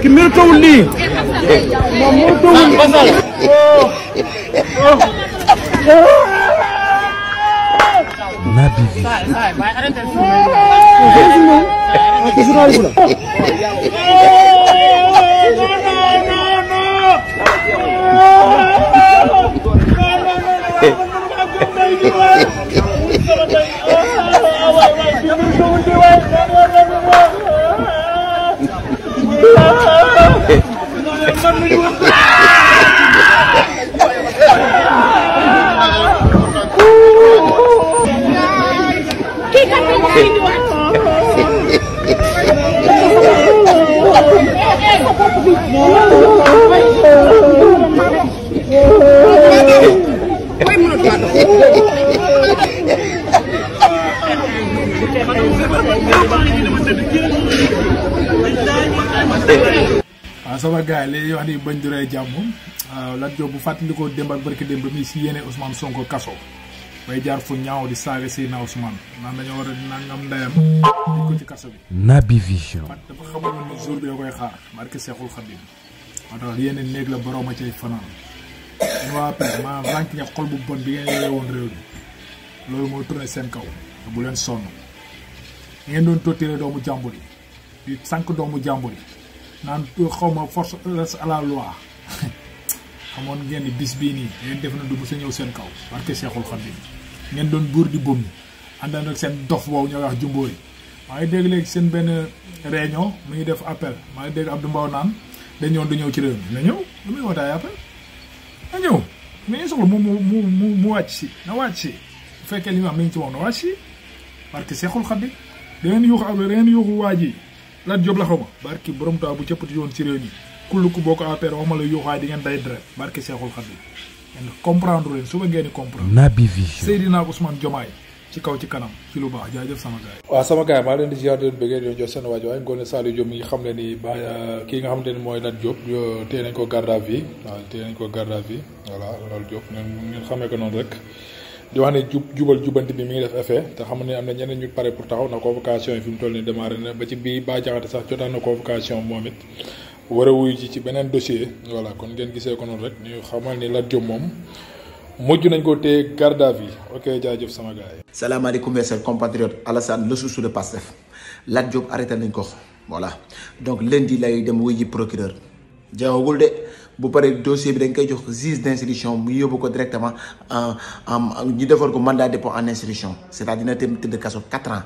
ki méritewul lii moom méritewul Naby sama gars yi wax ni bañ du rey jàmm Lat Diop bu fàttalikoo démb ak barki démb mi si yéene Ousmane Sonko kaso bay jaar fu ñaaw di saaga Seydina Ousmane naan dañoo war a nangam ndeyam dañ ko ci kaso bi. Naby Vision. dafa xamoon ne jour bi da koy xaar barki Seexul Xadim moo tax yéene néeg la borom a cay fanaan ñu waa père maanaam rànk ña xol bu bon bi ngeen yore woon réew mi loolu moo tourné seen kaw bu leen sonn ngeen doon torturer doomu jàmbur yi di sànq doomu jàmbur yi naan xawma force à la loi xamoon ngeen ni bis bii nii ngeen def na du bu sa ñëw seen kaw barke Seexul Xadim ngeen doon buur di bëm àndaan ak seen dof boobu ñoo wax jumbóor yi maa ngi dégg léegi seen benn réunion mu ngi def appel maa ngi dégg Abdou Mbow naan dañ ñëw du ñëw ci réew mi na ñëw lu muy wootaay appel na ñëw mais soxla mu wàcc si na wàcc si bu fekkee li mu am nañ ci moom na wàcc si barke Seexul Xadim da ngeen yuuxu ab da ngeen yuuxu waa ji Lat Diop la xaw ma barki borom taw bu cëppati yoon ci réew mi kullu ku boo ko affaire waxuma la yuuxaay di ngeen day dret barki Seexul Xadim ngeen comprendre leen suba ngeen di comprendre. Naby Vision. Seydina Ousmane Diomaye ci kaw ci kanam ci lu baax jaajëf sama gars yi. waaw sama gars yi maa leen di ziar di leen bëggee di leen jox seen waaj waaye Ngoné Saliou Diop mi ngi xam ne ni ba kii nga xamante ni mooy Lat Diop téye nañ ko garde à vue waaw téye nañ ko garde à vue voilà Lat Diop ngeen xamee ko noonu rek. di wax ne jubal jubanti bi mi ngi def effet te xam ne am na ñeneen ñu pare pour taxaw na convocation yi fi mu toll nii démarré na ba ci bii Bah Diakhaté sax jotaan na convocation moom it war a wuyu ci beneen dossier voilà kon ngeen gisee ko noonu rek ñu xamal ni Lat Diop moom mujj nañ ko téye garde à vue ok jaajëf sama gars yi. salaamaaleykum mes chers compatriotes Alassane le chouchou de Pastef Lat Diop arrêté nañ ko voilà donc lundi lay dem wuy ji procureur jeexagul de. bu paree dossier bi dañ koy jox juge d'instruction mu yóbbu ko directement ñu defar ko mandat de dépôt en instruction c'est-à-dire dina tëdd kaso 4 ans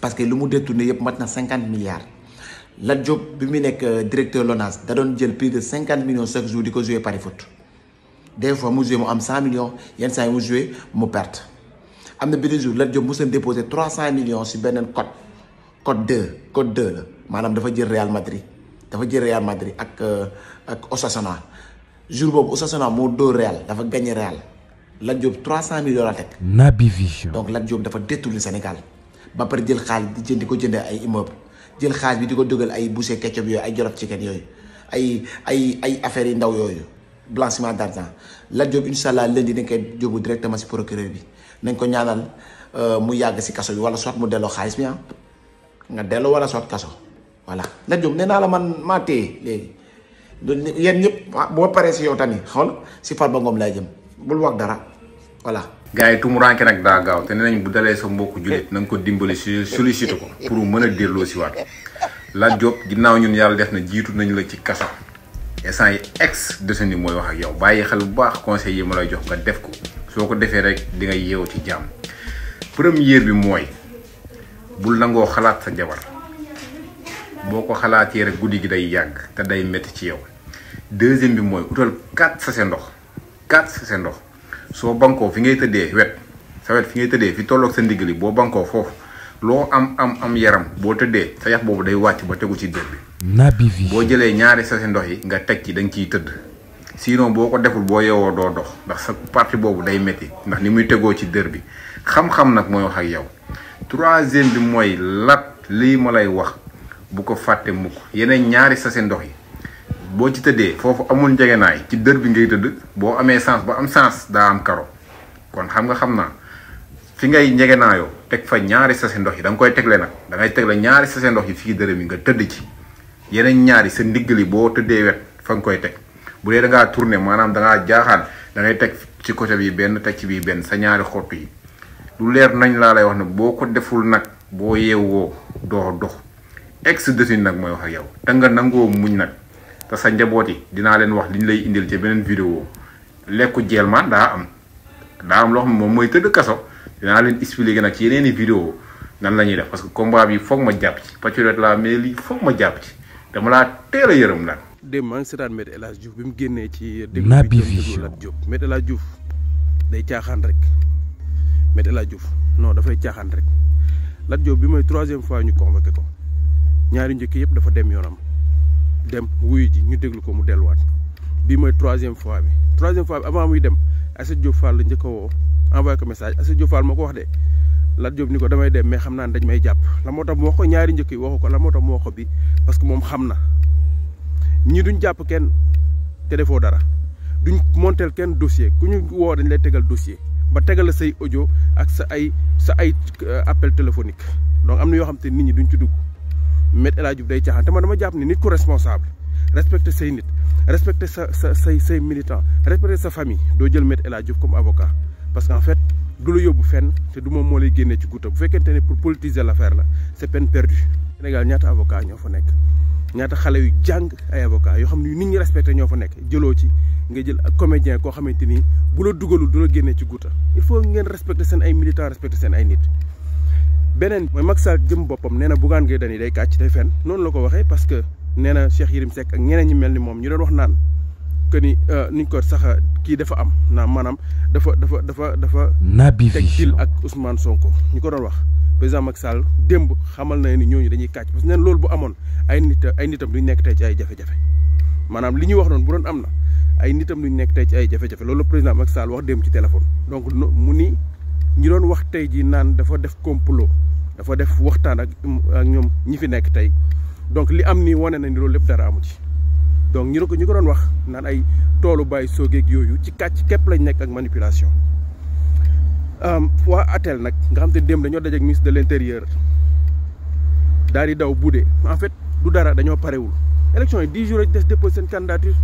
parce que lu mu détourné yëpp mat na 50 milliards Lat Diop bi mu nekk directeur LONASE da doon jël plus de 50 millions chaque jour di ko jouer pari foot des fois mu jouer mu am 100 millions yenn saa yi mu jouer mu perte am na benn jour Lat Diop mu seen déposé 300 millions si beneen code 2 la maanaam dafa jël Real Madrid ak Osasuna jour boobu Osasuna moo dóor Real dafa gagné Real Lat Diop 300 millions la teg. Naby Vision. donc Lat Diop dafa détourné Sénégal ba pare jël xaalis di ko jëndee ay immeuble jël xaalis bi di ko dugal ay boucher ketchup yooyu ay jolof chicken yooyu ay affaires yi ndaw yooyu blanchiment d'argent Lat Diop incha allah lundi dañ koy jóbbu directement si procureur bi nañ ko ñaanal mu yàgg si kaso bi wala soit mu delloo xaalis bi nga delloo wala soit kaso voilà Lat Diop nee naa la man maa téye léegi. yéen ñëpp boo paree si yow tamit xool si Farba Ngom lay jëm bul wax dara voilà. gars yi tumuranke nag daa gaaw te nee nañ bu dalee sa mbokku jullit na nga ko dimbali si sollicité ko pour mën a delloo si waat Lat Diop ginnaaw ñun yàlla def na jiitu nañu la ci kaso instant yi ex détenu mooy wax ak yow bàyyi xel bu baax conseil yi ma lay jox nga def ko soo ko defee rek di nga yeewu ci jàmm. première bi mooy bul nangoo xalaat sa jabar boo ko xalaatee rek guddi gi day yàgg te day métti ci yow. deuxième bi mooy utal 4 sachet ndox soo bankoo fi ngay tëddee sa wet fi ngay tëddee fi tolloog sa ndiggali boo bankoo foofu loo am yaram boo tëddee sa yax boobu day wàcc ba tegu ci dër bi. Naby Vision. boo jëlee ñaari sachet ndox yi nga teg ci da nga ciy tëdd sinon boo ko deful boo yeewoo doo dox ndax sa partie boobu day métti ndax ni muy tegoo ci dër bi xam-xam nag mooy wax ak yow. troisième bi mooy Lat lii ma lay wax bu ko fàtte mukk yeneen ñaari sachet ndox yi. boo ci tëddee foofu amul njegenaay ci dër bi ngay tëdd boo amee sens ba am sens daa am karo kon xam naa fi ngay njegenaayoo teg fa ñaari sachet ndox yi da nga koy tegle nag da ngay tegle ñaari sachet ndox yi fii dërëm yi nga tëdd ci yeneen ñaari sa ndiggali boo tëddee wet fa nga koy teg bu dee da ngaa tourné maanaam da ngaa jaaxaan da ngay teg ci côté bi benn teg ci bii benn sa ñaari xott yi lu leer nañ laa lay wax ne boo ko deful nag boo yeewoo doo dox ex détenu nag mooy wax ak yow te nga nangoo muñ nag te sa njaboot yi dinaa leen wax li ñu lay indil ci beneen vidéo lekku jeel ma daa am loo xam ne moom mooy tëdd kaso dinaa leen expliquer nag ci yeneen i vidéo nan la ñuy def parce que combat bi foog ma jàpp ci patriote laa mais lii foog ma jàpp ci dama laa teel a yërëm nag. démb maa ngi seetaan Me El Hadji Diouf bi mu génnee ci. Naby Vision Lat Diop Me El Hadji Diouf day caaxaan rek Me El Hadji Diouf non dafay caaxaan rek Lat Diop bi mooy 3e fois ñu convoqué ko ñaari njëkk yëpp dafa dem yoonam dem wuyu ji ñu déglu ko mu delluwaat bii mooy 3e fois bi 3e fois bi avant muy dem Aïssatou Diop Fall la njëkk a woo envoyé ko message Aïssatou Diop Fall moo ko wax de Lat Diop ni ko damay dem mais xam naa ne dañ may jàpp la moo tax mu wax ko ñaari njëkk yi waxu ko la moo tax mu wax ko bi parce que moom xam na ñi duñ jàpp kenn te defoo dara duñ monteel kenn dossier ku ñu woo dañ lay tegal dossier ba tegal la say audio ak sa ay appel téléphonique donc am na yoo xam te nit ñi duñ ci dugg Me El Hadji Diouf day caaxaan te man dama jàpp ni nit ku responsable respecter say nit respecter say militant respecter sa famille doo jël Me El Hadji Diouf comme avocat parce que en fait du la yóbbu fenn te du moom moo lay génnee ci goutte bu fekkente ne pour politiser l'affaire la c'est peine perdue. Sénégal ñaata avocat ñoo fa nekk ñaata xale yu jàng ay avocat yoo xam ne nit ñi respecté ñoo fa nekk jëloo ci nga jël ak comédien koo xamante ni bu la dugalul du la génnee ci goutte il faut ngeen respecter seen ay militants respecter seen ay nit. beneen mooy Macky Sall jëm boppam nee na Bougane Gueye Dany day kàcc day fen noonu la ko waxee parce que nee na Cheikh Yérim Seck ak ñeneen ñi mel ni moom ñu doon wax naan que ni niñ ko sax kii dafa am naa maanaam dafa Naby teg Vision ak Ousmane Sonko ñu ko doon wax président Macky Sall démb xamal na ni ñooñu dañuy kàcc parce que neen loolu bu amoon ay nitam duñ nekk tey ci ay jafe-jafe maanaam li ñuy wax noonu bu doon am na ay nitam duñ nekk tey ci ay jafe-jafe loolu la président Macky Sall wax démb ci téléphone donc mu ni ñi doon wax tey ji naan dafa def complot dafa def waxtaan ak ñoom ñi fi nekk tey donc li am nii wane na ni loolu lépp dara amu ci donc ñu ko doon wax naan ay toolu bàyyi soogeeg yooyu ci kàcc képp lañ nekk ak manipulation waa ATEL nag nga xam te démb dañoo dajeek ministre de l'intérieur daal di daw budde en fait du dara dañoo parewul élection yi 10 jours des déposé seen candidature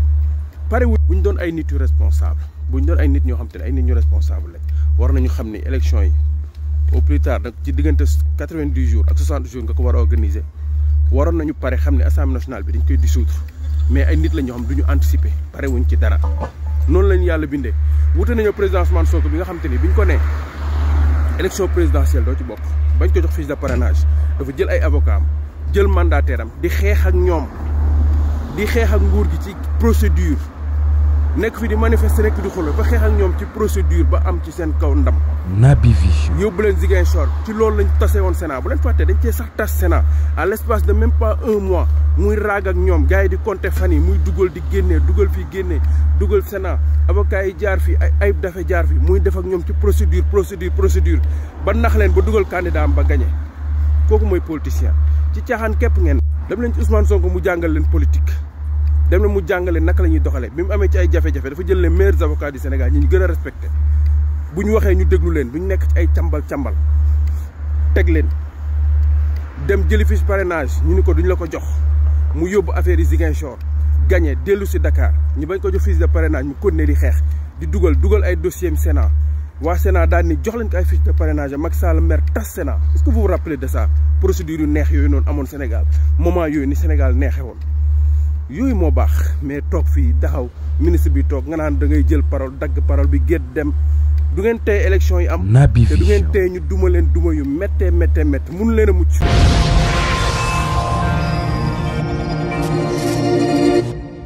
parewul bu ñu doon ay nit yu responsable bu ñu doon ay nit ñoo xam te ne ay nit ñu responsable lañ war nañu xam ni élection yi au plus tard nag ci diggante 90 jours ak 60 jours nga ko war a organiser waroon nañu pare xam ne assemblée nationale bi dañ koy dissoudre mais ay nit la ñoo xam du ñu anticiper pare wuñ ci dara noonu lañu yàlla bindee wute nañu président Ousmane Sonko bi nga xam te ni bi ñu ko nee élection présidentielle doo ci bokk bañ ko jox fiche de parrainage dafa jël ay avocat am jël mandataire am di xeex ak ñoom di xeex ak nguur gi ci procédure nekk fi di manifester nekk di xoolal ba xeex ak ñoom ci procédure ba am ci seen kaw ndam. Naby Vision yóbbu leen Ziguinchor ci loolu lañ tase woon Sénat bu leen fàtte dañ cee sax tas Sénat à l'espace de même pas 1 mois muy raag ak ñoom gars yi di compter fan yi muy dugal di génnee dugal fii génnee dugal Sénat avocats yi jaar fi ay dafe jaar fi muy def ak ñoom ci procédure ba nax leen ba dugal candidat am ba gagné kooku mooy politicien ci caaxaan képp ngeen. dem leen ci Ousmane Sonko mu jàngal leen politique dem na mu jàngale naka la ñuy doxalee bi mu amee ci ay jafe-jafe dafa jël les meilleurs avocats du Sénégal ñi ñu gën a respecté bu ñu waxee ñu déglu leen bu ñu nekk ci ay càmbal teg leen dem jëli fiche parrainage ñu ni ko duñ la ko jox mu yóbbu affaire yi Ziguinchor gagné dellu si Dakar ñu bañ ko jox fiche de parrainage mu continuer di xeex di dugal ay dossier am Sénat waa Sénat daal ni jox leen ko ay fiche de parrainage Macky Sall maire tas Sénat est-ce que vous vous rappelez de ça procédure yu neex yooyu noonu amoon Sénégal moment yooyu ni Sénégal neexee woon yooyu moo baax mais toog fii taxaw ministre bi toog nga naan da ngay jël parole dagg parole bi gétt dem du ngeen tey élection yi am Naby te du ngeen Vision tey ñu duma leen duma yu méttee mun leen a mucc